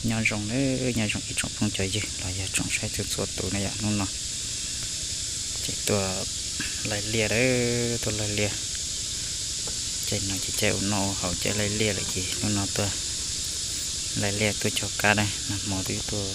Nyob zoo nawb, nyob zoo ib tsoom phooj cov ywg los yog tsoom saib txhua txhua tus na yom. Hnub no ces tuaj laij liaj lawm, tuaj laij liaj. Caij no ces caij ua noj ua haus, caij laij liaj lawm ces hnub no tuaj laij liaj tuaj cog kab na. Nag hmo twb tuaj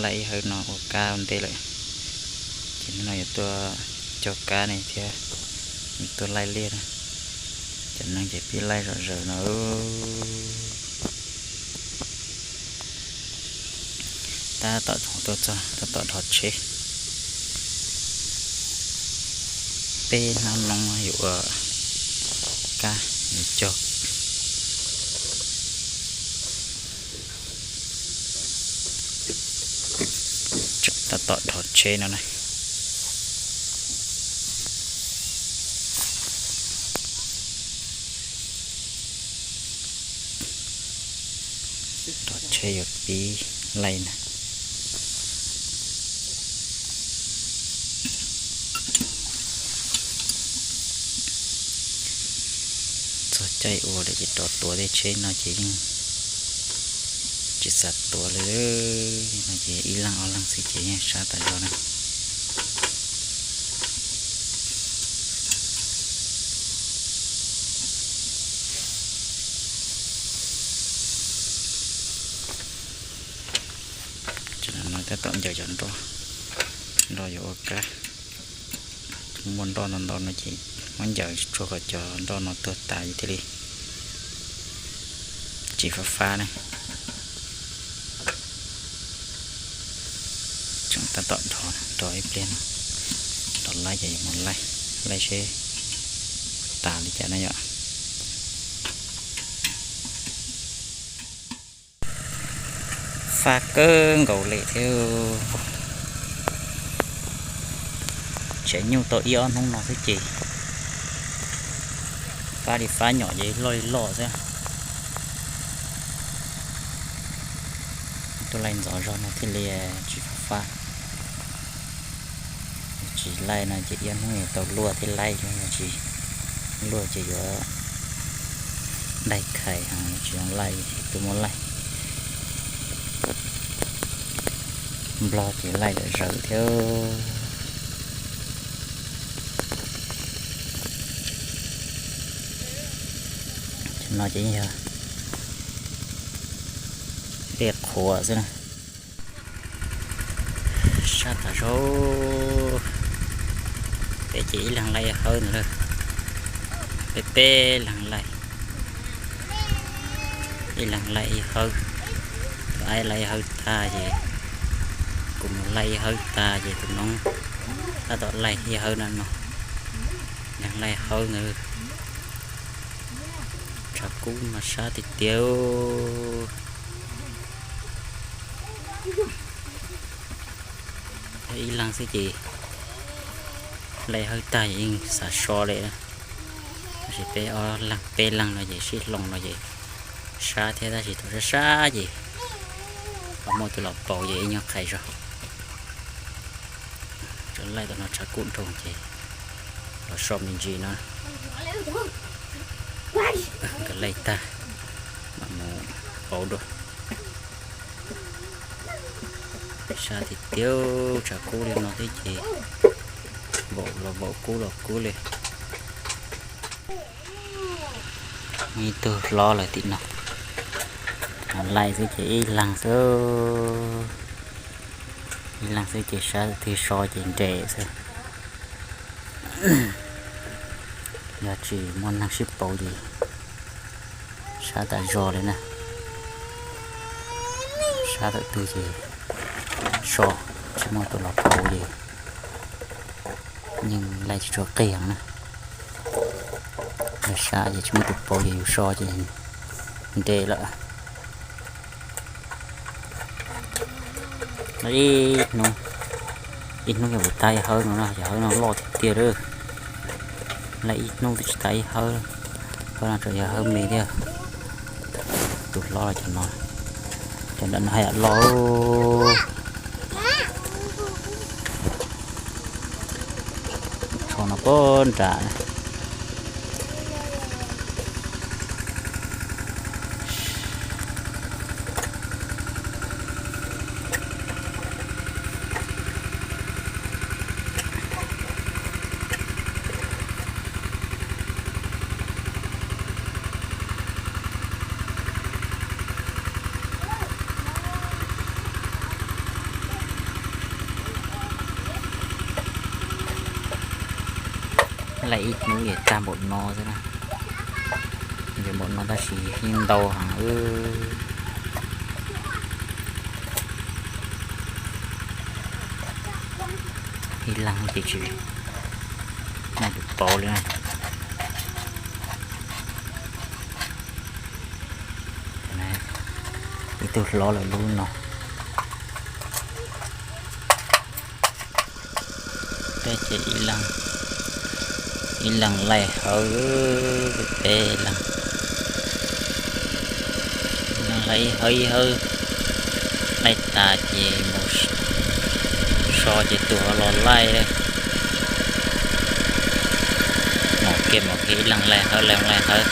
laij ib hawv no ua kab ua ntej lawm, ces hnub no yuav tuaj cog kab ne thiab yuav tuaj laij liaj na. Cov neeg ces pib laij zom zaws no. Tab tom tuaj txog tab tom dhos tsheb. Peb hnab noob yuav ua kab yuav cog. Tseem tab tom dhos tsheb no na. Dhos tsheb yuav pib laij na. Txog caij ua lawm ces rov tuav tej tsheb no ces yeej tsis xav tuav li no ces ib leeg ob leeg xwb ces yeej sab tas zog na. Tab tom ncaws cov nroj, nroj yuav ua kab. Muaj nroj ntau ntau no ces muab ncaws tsuag kom cov nroj no tuag tas thiaj li tsis fab fab ne. Tseem tab tom dhos, dhos ib pliag no, dhos laij ces yuav mus laij, laij seb tas li cas na yom. Fab kawg nkaus li thiab. Tseem nyuj tau ib ob hnub no xwb ces fab li fab nyom ces loj li loj xwb. Tuaj laij ntxov zog no thiaj li tsis fab fab. Tsis laij no ces ib ob hnub yuav tau luaj thiaj laij, tsis luaj ces yuav daig khais, tsis zoo laij, tuaj muab laij. Nplog ces laij zom zaws thiab. No ces yog tej qhuav xwb na. Sab tas zog. Peb ces ib leeg laij ib hawv ntawd lawm. Peb peb leeg laij, ib leeg laij ib hawv. Tus aib laij ib hawv tag ces kuv mus laij ib hawv tag ces tus noob tab tom laij ib hawv na no. Leeg laij hawv ntawd. Tshav kub mas sab tiag tiag. Ib leeg xwb ces laij hawb tag ces yeej xav so li. Tab sis peb ob leeg peb leeg no ces sib hloov no ces sab thiab, tab sis thaum sab sab ces ho muaj tus los pauv ces ib nyuag qhais zog. Tso laij tom no tshav kub nroo ces los so me ntsis no. Nkawd laij tag mam mus pauv dua. Sab tiag tiag, tshav kub li no thiab ces vaum los vaum kub los kub li. Ib tug hlob lawm tim no, laij xwb ces ib leeg xwb, ib leeg xwb ces sab twg so ces nres xwb. Yog tsis muaj neeg sib pauv ces sab tas zog li na. Sab thaum twg ces so, tsis muaj tus los pauv ces yeej laij tsis tshua qig heev na. Yog sab ces tsis muaj tus pauv ces yus so ces nres lawm. Ib hnub, ib hnub yog puas tag ib hawb no na, yog hawb no loj tiag tiag lawm. Laij ib hnub twb tsis tag ib hawb, hawb no tseem yog hawb me thiab. Tus hlob los cov no, cov nram no haj yam loj. Tsho no puag nram. Laij ib hnub es tag npaum no xwb na. Ntau npaum no tab sis yeej ntau heev. Ib leeg ces tsis muaj tus pauv li na. Ib tug hlob lawm lub no. Peb ces ib leeg, ib leeg laij hawv, peb leeg, ib leeg laij ib hawv ib hawv, laij tas ces mus so ces tus ho los laij. Mus kiag mus kiag ib leeg laij hawv, ib leeg laij hawv.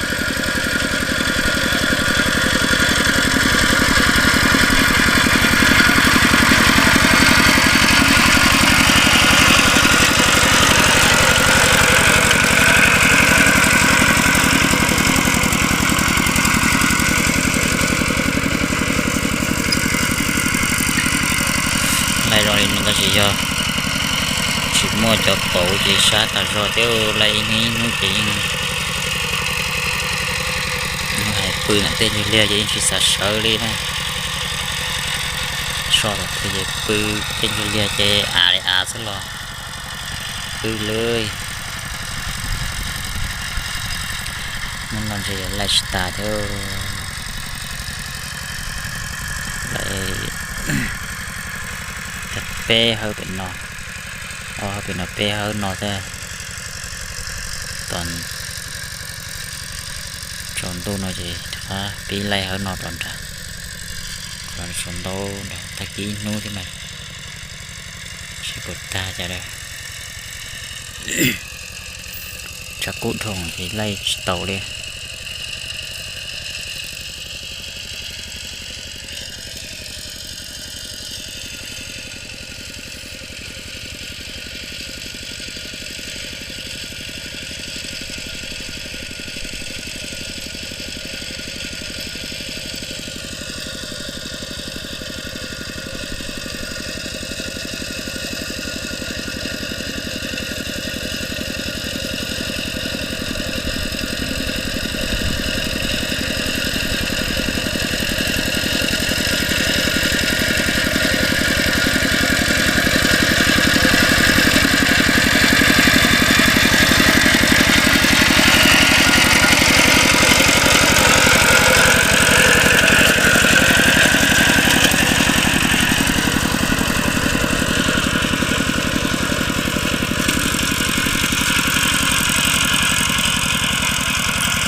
Laij zoo li no tab sis yog tsis muaj cov pauv ces sab tas zog thiab, laij ib hnub ib hnub ces yeej, yeej hais pw nram tej ntug liaj ces yeej tsis xav sawv li na. So thaum twg ces pw tej ntug liaj ces av li av xwb los pw li. Hnub no ntshe yuav laij tsis tas thiab. Laij peb hawv pem no, ob hawv pem no, peb hawv no thiab. Tom tsaus ntuj no ces rov qab pib laij hawv no rov nrad, kom tsaus ntuj nrad tag kis ib hnub thiab mas seb puas tag cas. Tshav kub dhau ces laij tsis taus li.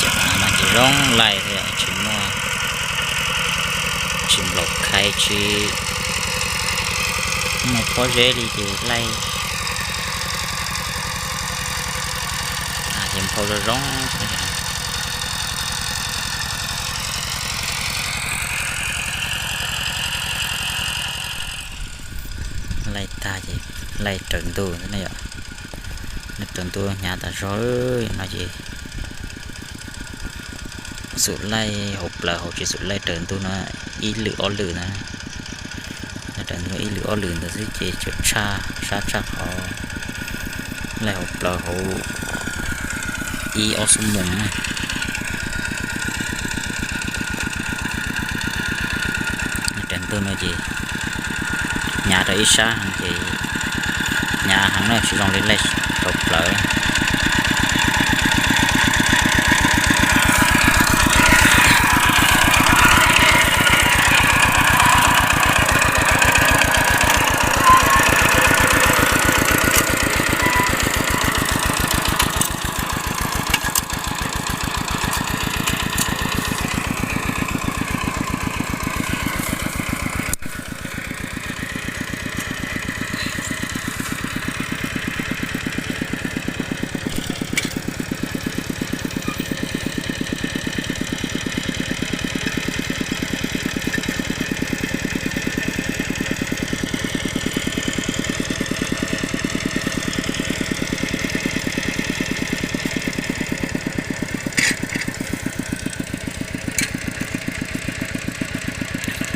Cov av no ces zoo laij thiab, tsis muaj, tsis nplaum khais, tsis muaj pob zeb li ces laij, av ces nphau zoo zoo. Laij tag ces laij raws ntuj xwb na yom. Raws ntuj hnyav tas zog no ces xum laij hauv plaws hauv tsis xum laij raws ntuj no ib lwm ob lwm ntawd. Raws ntuj ib lwm ob lwm ntawd xwb ces tsuas tshaj sab tshaj qhov laij hauv plaws hauv ib ob xuab moos na. Raws ntuj no ces hnyav rau ib sab heev ces hnyav heev na, tsis zoo li laij hauv plaws.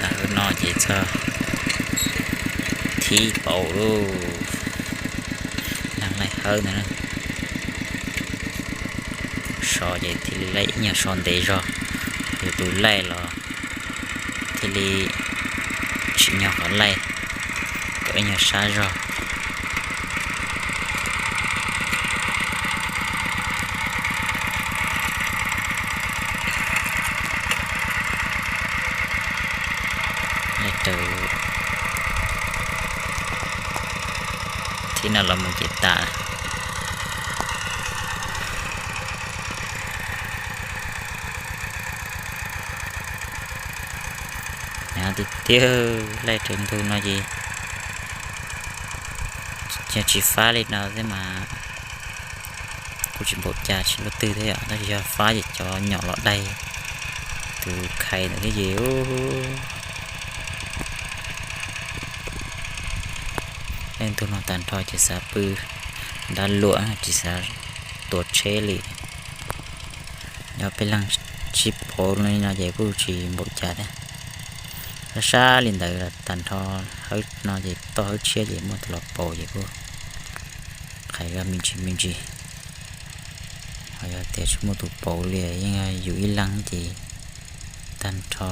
Tag hauv no ces txog thib pauv lauj, neeg laij hawb ntawd na. So ces thiaj li laij ib nyuag so ntev zog, yus tus laij los thiaj li tsim nyog qhov laij kom ib nyuag sab zog. Laij raws thib no los mus ces tas. Hnyav tiag tiag, laij raws ntug no ces yog tsis fab li no xwb mas kuj tsis npaum cas tsis luaj twg thiab yom, tab sis yog fab ces cov nyom los daig tus khai ntawd thiab ces laij ntug no tag nrho ces xav pw dab luam tsis xav tuav tsheb li. Yog peb leeg sib pauv li no ces kuj tsis npaum cas thiab. Sab sab li ntawd tag nrho hawb no ces toj hawb tshiab ces muaj tus los pauv ces kuj qhais zog me ntsis me ntsis. Ho yog tias tsis muaj tus pauv li yeej yus ib leeg ces tag nrho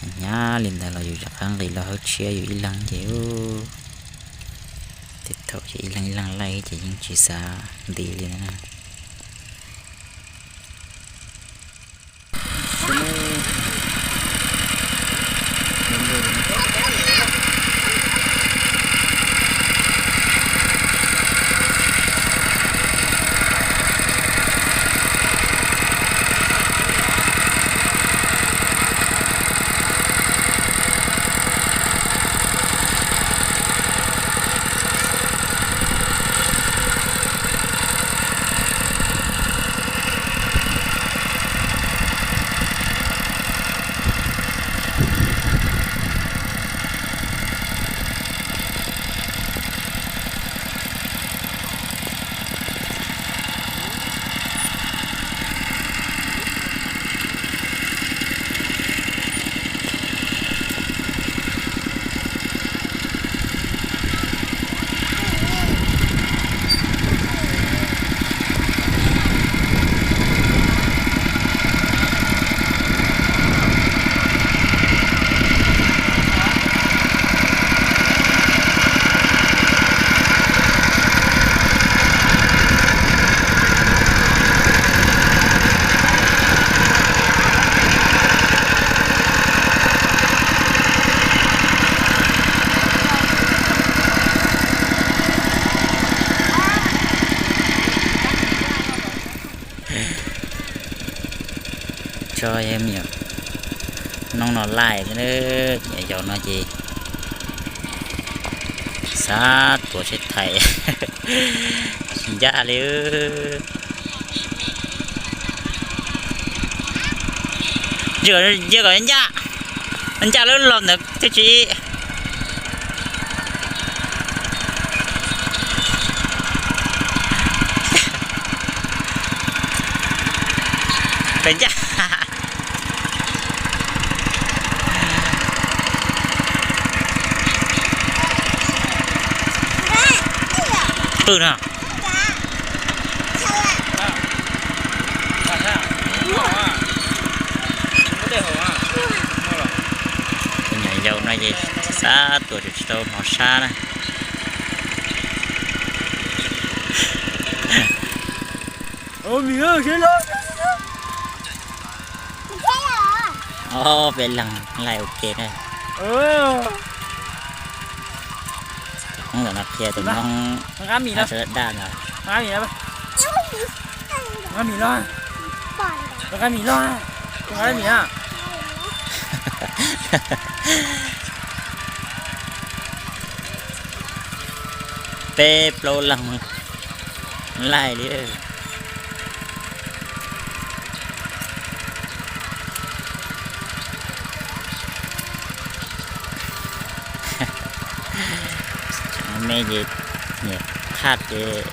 hnyav li ntawd los yus rov qab nqis los hawb tshiab yus ib leeg ces tej thaum ces ib leeg ib leeg laij ces yeej tsis xav nti li na. Tso yog me nyuam noob no laij, me nyuam yaus no ces xav tuav tsheb thaiv ncaj li. Ntsia kom ncaj, ncaj lub los ntawd thiaj tsis pes ncaj. Pw no. Tus nyuam yaus no ces xav tuav tsis tau hnov sab na. Peb leeg laij ua ke na. Hmoob ntawm no qhia tus noob sawv daws daj no. Peb plaub leeg laij li. Me ces niam thaj ces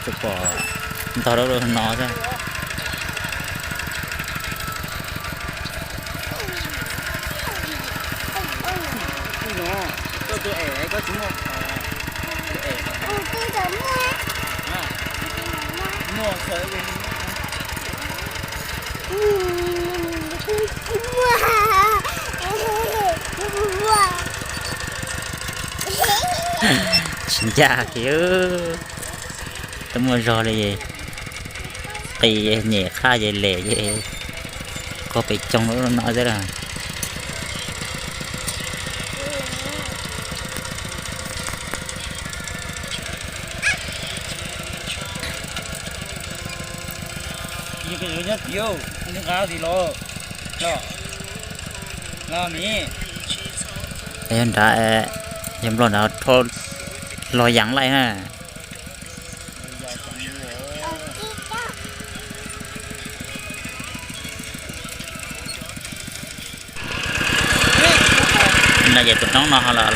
tsuas pom ntog rau no xwb. Tsis ncaj kiag, twb muaj zog li, qis nyem qhaj ces lem ces qog pes coog lub no xwb lawm. Yog nrad, yog nplog nrad rho los yaav laij na. No ces tus noob no ho los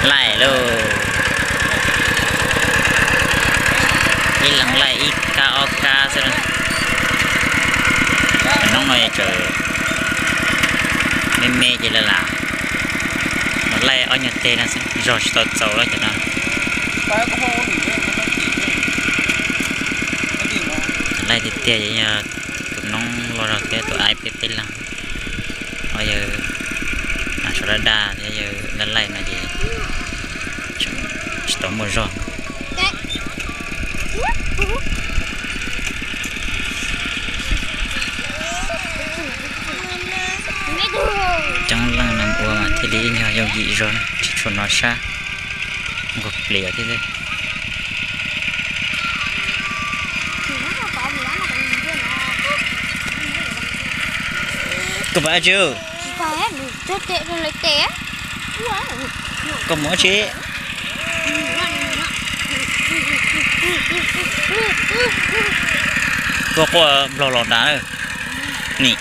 laij lauj. Ib leeg laij ib kab ob kab xwb. Tus noob no tseem me me ces lawv lam los laij ob nyuag teg no xwb, zog tsis tau txaus lawm cov no. Laij tiag tiag yog tus noob los zog thiab tus aib peb peb leeg. Ho yawg hnav tsho daj daj thiab yawg laij laij no ces tseem tsis tau muaj zog. Coob leej neeg ua mas thiaj li ib nyuag yooj yim zog, tsis tshua hnov sab, nquag plias thiab xwb. Koj pom dab tsi? Koj mus dab tsi? Quaj quaj nplog los nrad na. Nim